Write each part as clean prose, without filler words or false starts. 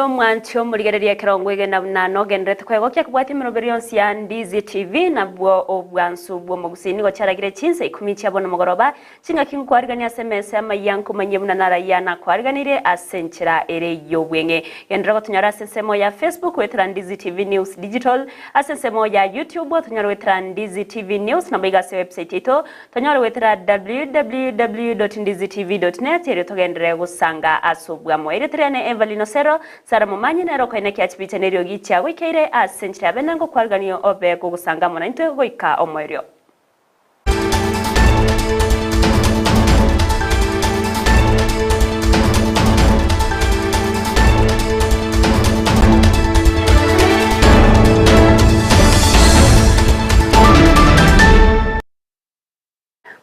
naende omwanchi omorigereria ekero ngwegena buna nogenderete kwegokia kobwatia emeroberi yonsi ya Ndizi TV nabwo obwansu bw'omogusii nigo chiaragire chinsa ikomi chia bono mogoroba chingaki nkwarigania ase emesa y'amayia nkomanyie buna narayia nakwariganirie ase enchera ere y'obweng'e. Genderera gotonyora ase ensemo ya Facebook goetera Ndizi TV News Digital, ase ensemo ya YouTube otonyore goetera Ndizi TV News nabo iga ase website yaito Tonyore goetera www.ndizitv.net erio togenderere gosanga ase obwamo. Erieta riane Evelyn Osero, Sarah Momanyi nere okoenekia chibicha na eriogi chiagoikeire ase enchera ya bene ngokwarigania obe gogosanga amo naintwe goika omoerio.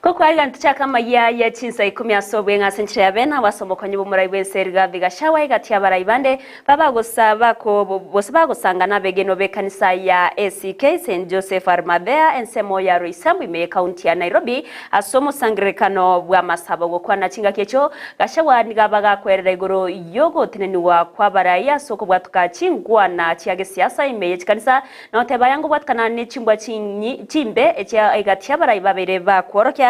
Kokwariga ntochake amayia ye chinsa ikomi ase obweng'e ase enchera ya bene abo ase omokonyi bw'omorai bw'ense Rigathi Gachagua egati y'abarai bande babagosa bako gose bagosangana abegenwa b'ekanisa ya ACK St Joseph Arimathea ensemo ya Roysambu ime y'ekaunti ya Nairobi ase omosangererekano bw'amasabo. Gokwana chingaki echio Gachagua nigo abagakwerera igoro y'ogotenenigwa kw'abarai ase okobwatoka chingwana chia gesiasa ime ye chikanisa Noteba aya ngobwatikana ne chimbwa chimbe echia egati y'abarai babeire bakworokia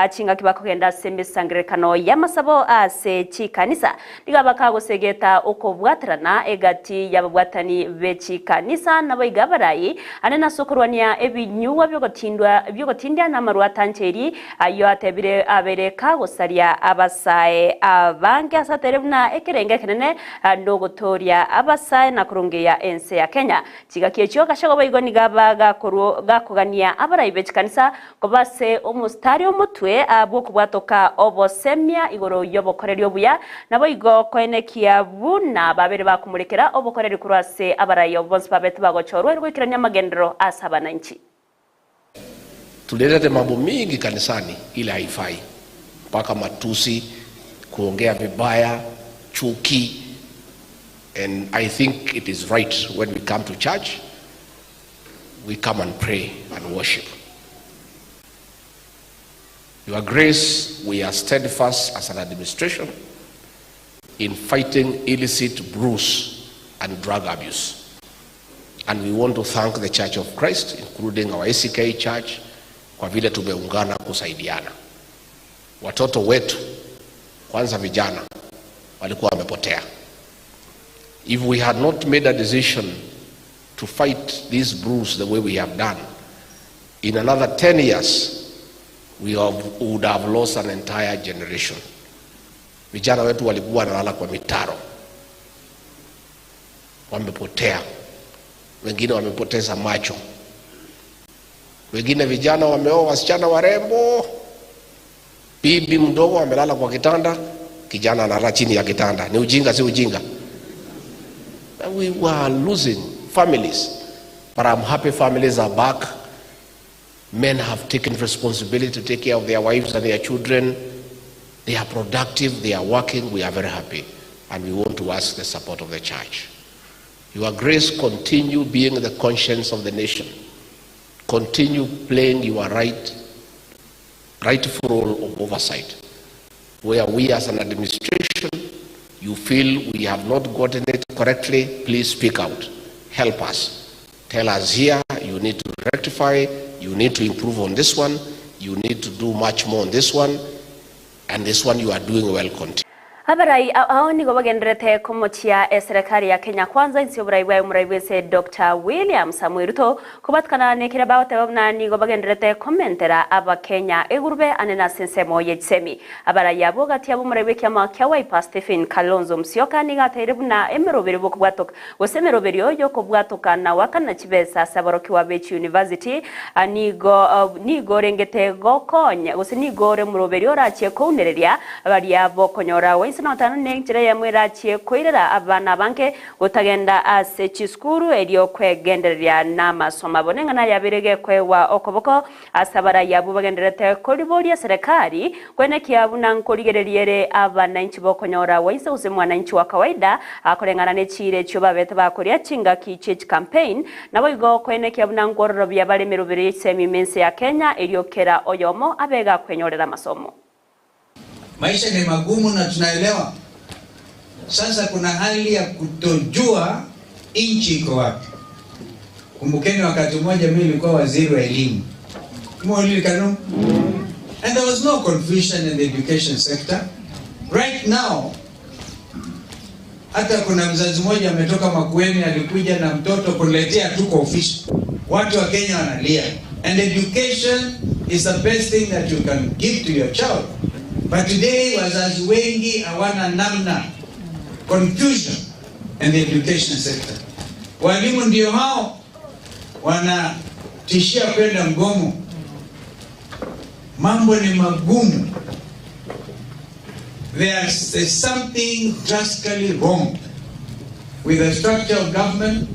chingaki bakogenda ase emesangererekano y'amasabo ase chikanisa. Nigo bakagosegeta okobwaterana egati y'ababwatani be chikanisa naboigo abarai anene ase okorwania ebinyugwa bi'ogotindia na amarwa atancheiri ayio atebire abeire kagosaria abasae abange ase atere buna ekerengo ekenene nogotooria abasae na korongeyia ense ya Kenya. Chigaki echio Gachagua boigo nigo aba gakogania abarai be chikanisa koba ase omositari omotwe bw'okobwatoka obosemia igoro y'obokoreri obuya, naboigo koenekia buna babere bakomorekera obokoreri korwa ase abarai abwo bonsi babete bagochorwa ere goikerania amagenderero ase abananchi. Tulilete mambo mingi kanisani ile haifai mpaka matusi, kuongea vibaya, chuki and I think it is right when we come to church we come and pray and worship. Your Grace, we are steadfast as an administration in fighting illicit brews and drug abuse. And we want to thank the Church of Christ, including our ACK Church, kwa vile tumeungana kusaidiana. Watoto wetu kwanza vijana walikuwa wamepotea. If we had not made a decision to fight these brews the way we have done, in another 10 years we have, would have lost an entire generation. Vijana wetu walikuwa wanalala kwa mitaro, wamepotea, wengine wamepoteza macho, wengine vijana wameoa wasichana warembo, bibi mdogo amelala kwa kitanda, kijana analala chini ya kitanda. Ni ujinga, si ujinga? We were losing families, but I'm happy families are back. Men have taken responsibility to take care of their wives and their children. They are productive, they are working, we are very happy. And we want to ask the support of the church. Your grace continue being the conscience of the nation. Continue playing your right, rightful role of oversight. Where we as an administration, you feel we have not gotten it correctly, please speak out. Help us. Tell us here, you need to rectify, you need to improve on this one, you need to do much more on this one, and this one you are doing well, continue. Abarai ao nigo bagendererete komochia eserekari ya Kenya Kwanza inse y'oborai bwaye omorai bw'ense Doctor William Samoei Ruto kobatukana nekeria bagoteba buna nigo bagendererete komentera abakenya egurube anene ase ensemo ye chisemi. Abarai abwo gati yabo omorai bw'ekiama kia Wiper Stephen Kalonzo Musyoka nigo ateire buna emeroberi bw'okobwatoka Gose emeroberio y'okobwatoka na goakana chibesa ase aborokigwa be chiuniversity nigo nigo orengete gokonya gose nigo ore omoroberio orachie kounereria baria bokonyora gwa inse na gotano ne enchera eyemo erachie koirera abana abange gotagenda ase chisukuru erio kwegendereria namasomo abo. Neng'ana yabeire gekoegwa okoboko Ase abarai abwo bagendererete koriboria serekari, kwenekia buna nkorigereria ere abananchi bokonyora gwaise gose mwananchi wa kawaida akoreng'ana ne chiira echio babete bakoria chingaki chie chicampaign, naboigo koenekia buna nkwororobia bare emerobero ye chisemi ime ense ya Kenya erio kera oyomo abe gakwenyorera amasomo. Maisha ni magumu na tunaelewa. Sasa kuna hali ya kutojua nchi iko wapi. Kumbukeni wakati mmoja mimi nilikuwa waziri wa elimu. Kanu? And there was no confusion in the education sector. Right now, hata kuna mzazi mmoja ametoka Makueni alikuja na mtoto kuletea tu kwa ofisi. Watu wa Kenya wanalia. And education is the best thing that you can give to your child. But today wazazi wengi hawana namna, confusion in the education sector. Walimu ndio hao wanatishia kwenda mgomo. Mambo ni magumu. There's something drastically wrong with the structure of government.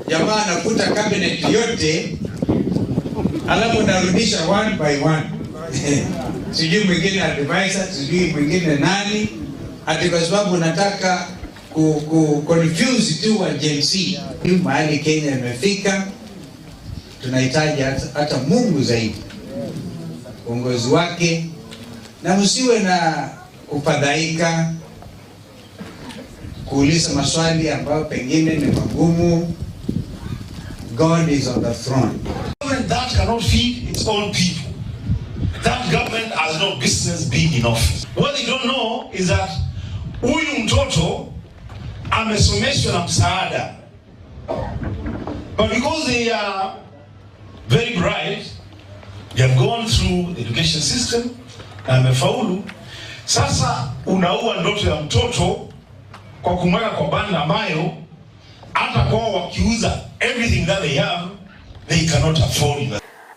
Jamaa anafuta cabinet yote alafu narudisha one by one sijui mwingine advisor, sijui mwingine nani, ati kwa sababu unataka ku, ku confuse tu wa Gen Z. Mahali Kenya imefika, tunahitaji hata Mungu zaidi, uongozi wake, na msiwe na kufadhaika, kuuliza maswali ambayo pengine ni magumu. God is on the throne. Government that cannot feed its own people. That government has no business being in office. What they don't know is that huyu mtoto amesomeshwa na msaada. But because they are very bright, they have gone through the education system na amefaulu. Sasa unaua ndoto ya mtoto kwa kumweka kwa banda ambayo hata kwao wakiuza everything that they have, they cannot afford it.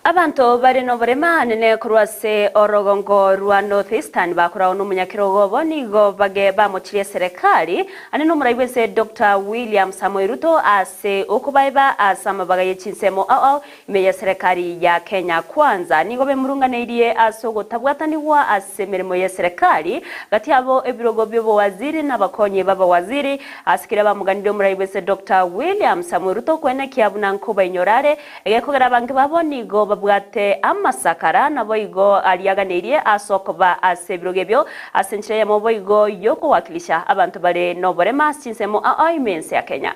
Abanto bari noborema anene korwa ase orogongo rwa North Eastern bakoragwo na omonyakerogo obo nigo bage bamochirie serikali ane na omorai bwense Dr. William Samoei Ruto ase okobaeba ase amabaga ye chinsemo ao ao ime ya serikali ya Kenya Kwanza nigo bemurunganeirie ase ogotabwatanigwa ase emeremo ya serikali gati abo ebirogo bya obowaziri na abakonyi b'abawaziri ase kera bamuganire omorai bwense Dr. William Samoei Ruto kwenekia buna nkobainyora egekogera abange babo nigo babwate amasakara nabo igo ariaganeirie ase okoba ase ebirogo ebio ase enchera yamo boigo yokowakilisha abantu bare noborema chinsemo ao ime ense ya Kenya.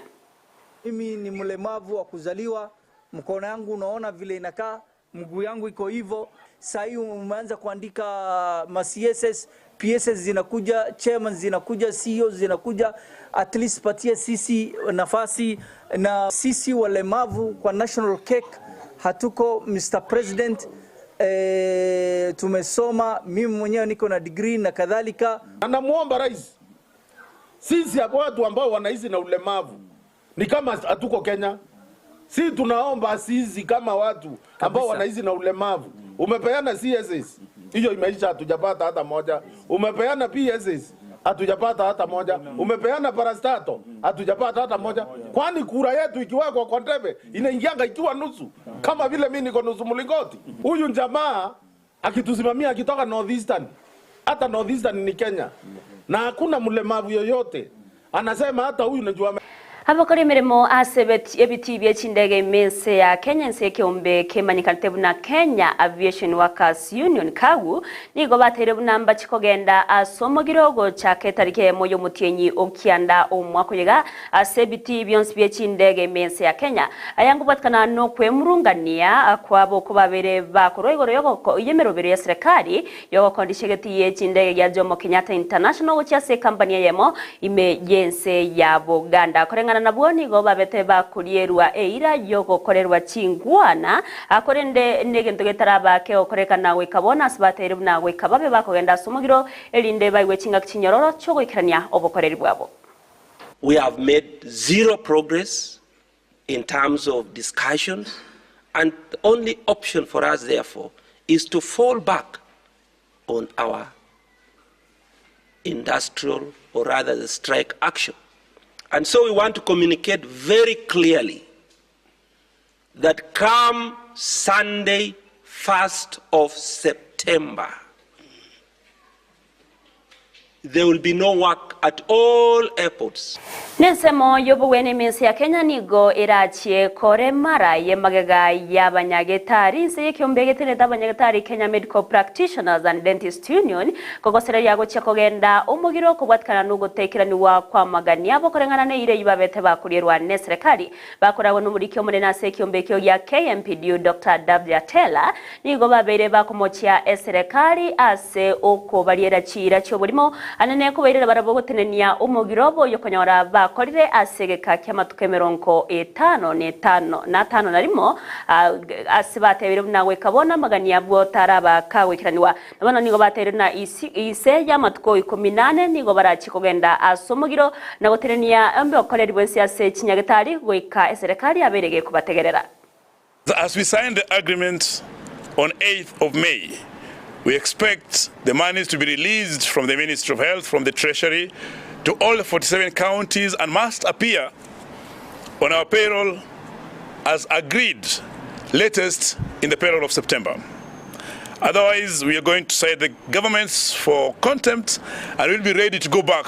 Mimi ni mlemavu wa kuzaliwa, mkono yangu unaona vile inakaa, mguu yangu iko hivyo. Sasa hii umeanza kuandika ma CSS, PSS zinakuja, chairman zinakuja, CEO zinakuja. At least patie sisi nafasi, na sisi walemavu kwa national cake hatuko Mr. President. Tumesoma, mimi mwenyewe niko na degree na kadhalika. Namuomba rais, sisi watu ambao wanaishi na ulemavu ni kama hatuko Kenya. Si tunaomba sisi kama watu ambao wanaishi na ulemavu. Umepeana CSS, hiyo imeisha, hatujapata hata moja. Umepeana PSS, hatujapata hata moja. Umepeana parastato, hatujapata hata moja. Kwani kura yetu ikiwekwa kwa debe inaingianga ikiwa nusu, kama vile mimi niko nusu mlingoti. Huyu jamaa akitusimamia akitoka North Eastern, hata North Eastern ni Kenya, na hakuna mlemavu yoyote anasema hata huyu najua. Abakora emirimo ase ebiti bie chindege ime ya Kenya ense ekeombe kemanyikanete buna Kenya Aviation Workers Union KAWU nigo bateire buna mbachikogenda ase omogiro ogochaka etariki eyemo ya omotienyi okianda omwaka oyoiga ase ebiti bionsi bie chindege ime ya Kenya aya ngobwatikana na okwemurungania kwabo oko babere bakorwa igoro yogoko y'emerobero ya serikali yogokondisha egeti ye chindege gia Jomo Kenyatta International gochia ase ekampani eyemo ime y'ense ya Buganda koreng'ana nabwo nigo babete bakurierwa eira yogokorerwa chingwana akorende negento getaraba kegokorekana goika bono ase bateire buna goika babe bakogenda ase omogiro erinde baigwe chingaki chinyororo chiogoikerania obokoreri bwabo. We have made zero progress in terms of discussions, and the only option for us, therefore, is to fall back on our industrial, or rather the strike action. And so we want to communicate very clearly that come Sunday, 1st of September, There will be no work at all airports. Nensemo y'obogwenia emense ya Kenya nigo erachie kore mara y'emagega y'abanyagetari inse y'ekeombe egetenete abanyagetari Kenya Medical Practitioners and Dentists Union kogosereria gochia kogenda omogiro kobwatikana nogotaikeranigwa kw'amagani abo koreng'ana neira eyio babete bakorierwa neserekari Bakoragwa nomoriki omonene ase ekiombe ekio gia KMPDU Doctor Davji Atelah nigo babeire bakomochia eserekari ase okobariera chiira chi'oborimo anene kobairera barabwo gotenenia omogiro obo oyokonyora bakorire ase egeka ki'amatuko emerongo etano na etano na atano na rimo ase batebire buna goika bono amagani abwo taraba kagoikeranigwa. Na bono nigo bateire na inse y'amatuko ikomi na ane nigo barachie kogenda ase omogiro na gotenenia obokoreri bw'ense ase chinyagetari goika eserekari yabeire gekobategerera. As we signed the agreement on 8th of May, we expect the monies to be released from the Ministry of Health, from the Treasury, to all the 47 counties and must appear on our payroll as agreed latest in the payroll of September. Otherwise, we are going to cite the governments for contempt and we'll be ready to go back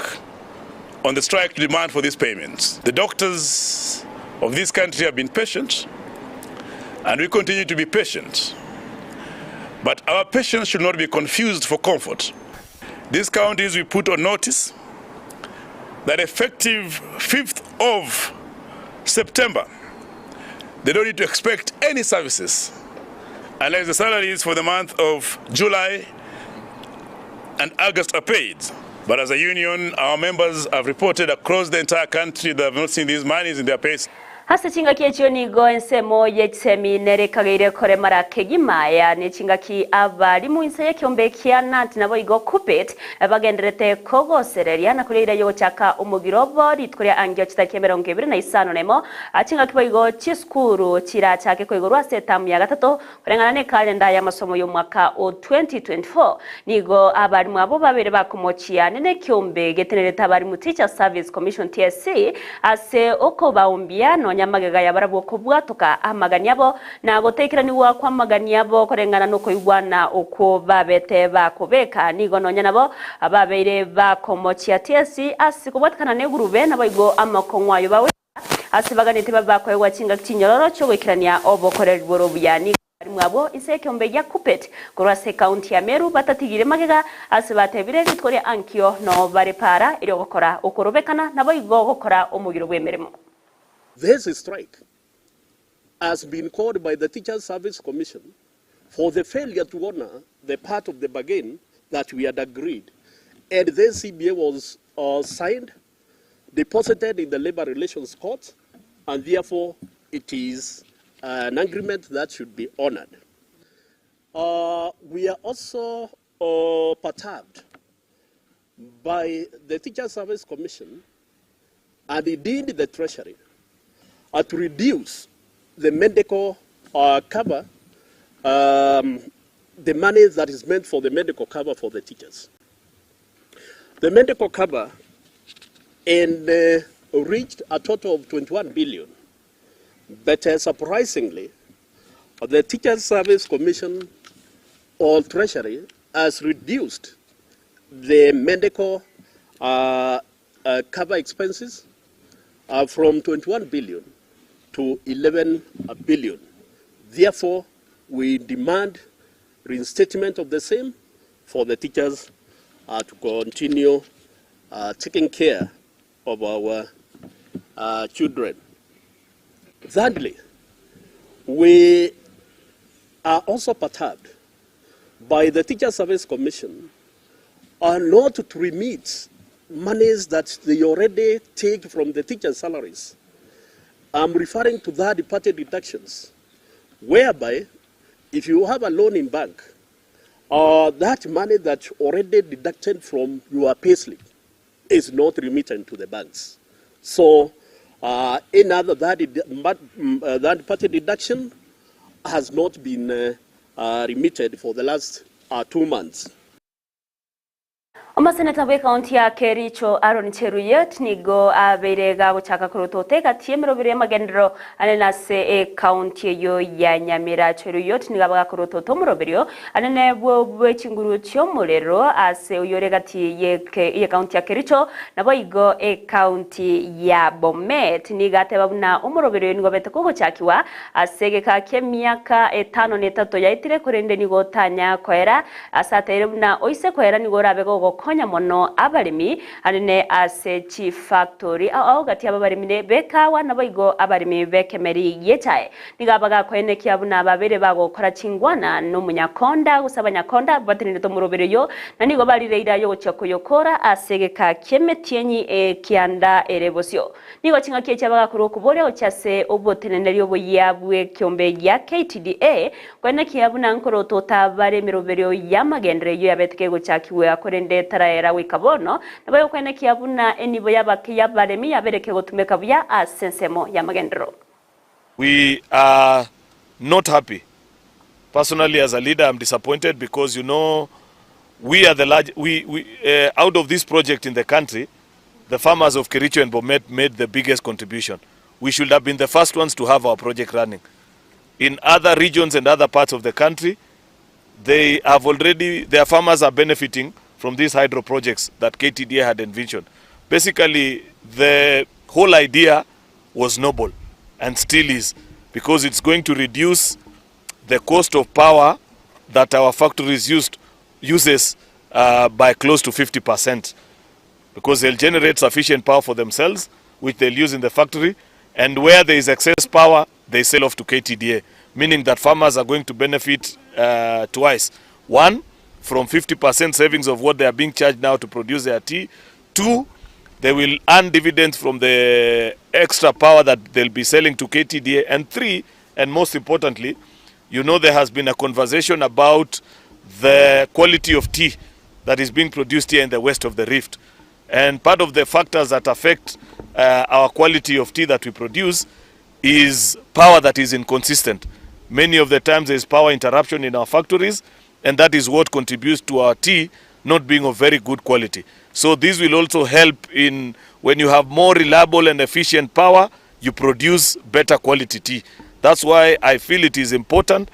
on the strike to demand for these payments. The doctors of this country have been patient and we continue to be patient. But our patience should not be confused for comfort. These counties we put on notice that effective 5th of September, they don't need to expect any services unless the salaries for the month of July and August are paid. But as a union, our members have reported across the entire country they have not seen these monies in their pay. Ase chingaki echio nigo ensemo ye chisemi nere ekageire koremara kegima, yaani chingaki abalimu inse y'ekeombe kia Knut naboigo Kuppet bagendererete kogosereria na koria eira y'ogochaka omogiro obo rituko ria angio chitariki emerongo ebere na isano nemo, chingaki boigo chisukuru chirachake koigorwa ase etamu ya gatato koreng'ana nekalenda y'amasomo y'omwaka o 2024. Nigo abalimu abwo babere bakomochia nekeombe getenerete abalimu Teachers Service Commission, TSC, ase okobaombia nonya amagega yabarabwo kobwatoka amagani abo na gotaikeranigwa kw'amagani abo koreng'ana nokoigwana okwo babete bakobeka. Nigo nonya nabo babeire bakomochia TSC ase kobwatekana negurube naboigo amakong'u ayo bagoika ase baganete babe bakoegwa chingaki chinyororo chi'ogoikerania obokoreri bore obuya. Nigo abarimu abwo inse y'ekeombe gia Kuppet korwa ase ekaunti ya Meru batatigire magega ase batebire rituko ria ankio noo bare para erio gokora okorobekana naboigo gokora omogiro bw'emeremo. This strike has been called by the Teachers Service Commission for the failure to honour the part of the bargain that we had agreed and this CBA was signed, deposited in the Labour Relations Court and therefore it is an agreement that should be honoured. Uh, we are also uh, perturbed by the Teacher Service Commission and indeed the Treasury uh, to reduce the medical uh, cover, um, the money that is meant for the medical cover for the teachers. The medical cover and uh, reached a total of 21 billion. But uh, surprisingly, the Teachers Service Commission or Treasury has reduced the medical uh, uh, cover expenses uh, from 21 billion to 11 billion. Therefore, we demand reinstatement of the same for the teachers uh, to continue uh, taking care of our uh, children. Thirdly, we are also perturbed by the Teacher Service Commission are not to remit monies that they already take from the teachers' salaries. I'm referring to third party deductions, whereby if you have a loan in bank, uh, that money that already deducted from your payslip is not remitted to the banks. So, uh, in other that, mm, uh, that party deduction has not been uh, uh, remitted for the last uh, two months. Omoseneta bw'ekaunti ya Kericho Aaron Cheruiyot nigo abeire gagochaka korotota egati y'emerobero y'amagenderero anene ase ekaunti eyio ya Nyamira. Cheruiyot nigo abe gakorotota omoroberio anene bwe chinguru chi'omorero ase oyore egati y'ekaunti ya Kericho naboigo ekaunti ya Bomet. Nigo ateba buna omoroberio oyo nigo obete kogochakigwa ase egeka ki'emiaka etano na etato yaetire korende nigo otanya koera Ase ateire buna oise koera nigo orabe gogokonya mono abaremi anene ase chifactori ao ao gati y'ababaremi b'ekawa naboigo abaremi b'ekemeri gi'echae. Nigo abagakoenekia buna babeire bagokora chingwana nomonyakonda gose abanyakonda batenenete omoroberi oyio, na nigo barire eira y'ogochia koyokora ase egeka ki'emetienyi ekianda ere bosio. Nigo ching'aki echi abagakorwa okoboria gochia ase oboteneneri oboyia bw'ekiombe gia KTDA, Koenekia buna nkorotota bare emeroberio y'amagenderero eyio yabete kegochakigwa korende etaraera goika bono, nabo egokoenekia buna enibo y'abaremi yabeire kegotumeka buya ase ensemo y'amagenderero. We are not happy. Personally as a leader I'm disappointed because you know we are the large, we, we, uh, out of this project in the country the farmers of Kericho and Bomet made the biggest contribution. We should have been the first ones to have our project running. In other regions and other parts of the country, they have already, their farmers are benefiting from these hydro projects that KTDA had envisioned. Basically, the whole idea was noble and still is because it's going to reduce the cost of power that our factories used uses uh, by close to 50% because they'll generate sufficient power for themselves which they'll use in the factory and where there is excess power they sell off to KTDA meaning that farmers are going to benefit uh, twice one from 50% savings of what they are being charged now to produce their tea two they will earn dividends from the extra power that they'll be selling to KTDA and three and most importantly you know there has been a conversation about the quality of tea that is being produced here in the west of the Rift. And part of the factors that affect uh, our quality of tea that we produce is power that is inconsistent. Many of the times there is power interruption in our factories, and that is what contributes to our tea not being of very good quality. So this will also help in when you have more reliable and efficient power, you produce better quality tea. That's why I feel it is important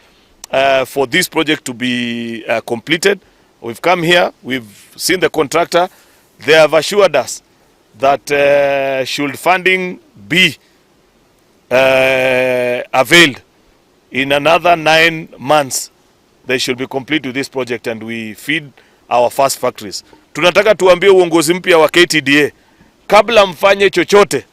uh, for this project to be uh, completed. We've come here, we've seen the contractor. They have assured us that uh, should funding be uh, availed in another nine months they should be complete with this project and we feed our first factories. Tunataka tuambie uongozi mpya wa KTDA kabla mfanye chochote,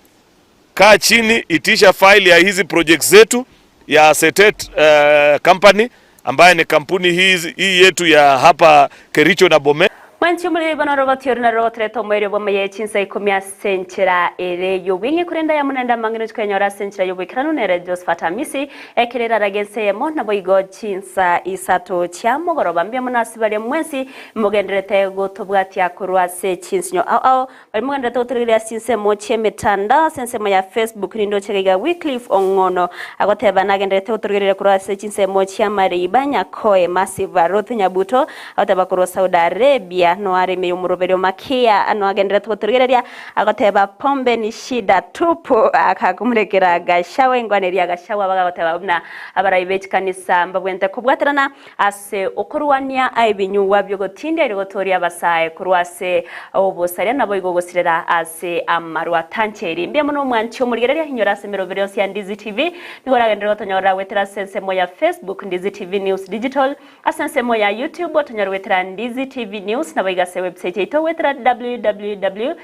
kaa chini, itisha faili ya hizi projects zetu ya Setet uh, company ambaye ni kampuni hii, hii yetu ya hapa Kericho na Bomet. Mwanchi omoriri bono oroboti oro narwo rogotoreta omoerio bw'amaya e chinsa ikomi ase enchera ere y'obweng'e, korende aya naende amang'ina chikoyanyora ase enchera y'oboikeranu nere Josephat Amisi, ekero erarage ense eyemo, naboigo chinsa isato chia mogoroba. Mbuya mono ase baria mwensi mogendererete gotobwatia korwa ase chinsinyo ao ao. Baria mogendererete gotoregereria ase chinsemo chi'emetandao ase ensemo ya Facebook nindoche iga Wycliffe Ong'ono agoteba nagendererete gotoregereria korwa ase chinsemo chi'amariba Nyakoe Massive Ruth Nyabuto agoteba korwa Saudi Arabia noare ime y'omoroberio Makia noagendererete gotoregereria agoteba pombe ni shida tupu akakomorekera Gachagua engwaneria Gachagua bagagoteba buna abarai bechikanisa mbabwenerete kobwaterana Ase okorwania ebinyugwa bi'ogotindia erio gotooria abasae korwa ase obosaria, naboigo ogosirera ase amarwa tancheri. Mbuya mono omwanchi omorigereria, inyora ase emeroberi yonsi ya Ndizi TV, nigo oragenderere gotonyorera goetera ase ensemo ya Facebook, Ndizi TV News Digital, ase ensemo ya YouTube otonyore goetera Ndizi TV News, naboigo ase ewebsite yaito goetera www.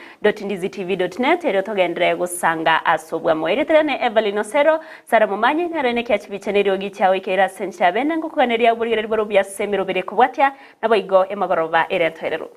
Ndizitv.net erio togenderere gosanga ase obwamo. Erieta riane Evelyn Osero, Sarah Momanyi, nero ine kiachibicha neriogi chiao ikeire ase enchera ya bene ngokoganeria oborigereria bore obuya ase emeroberi ekobwatia, naboigo emagoroba ere entoereru.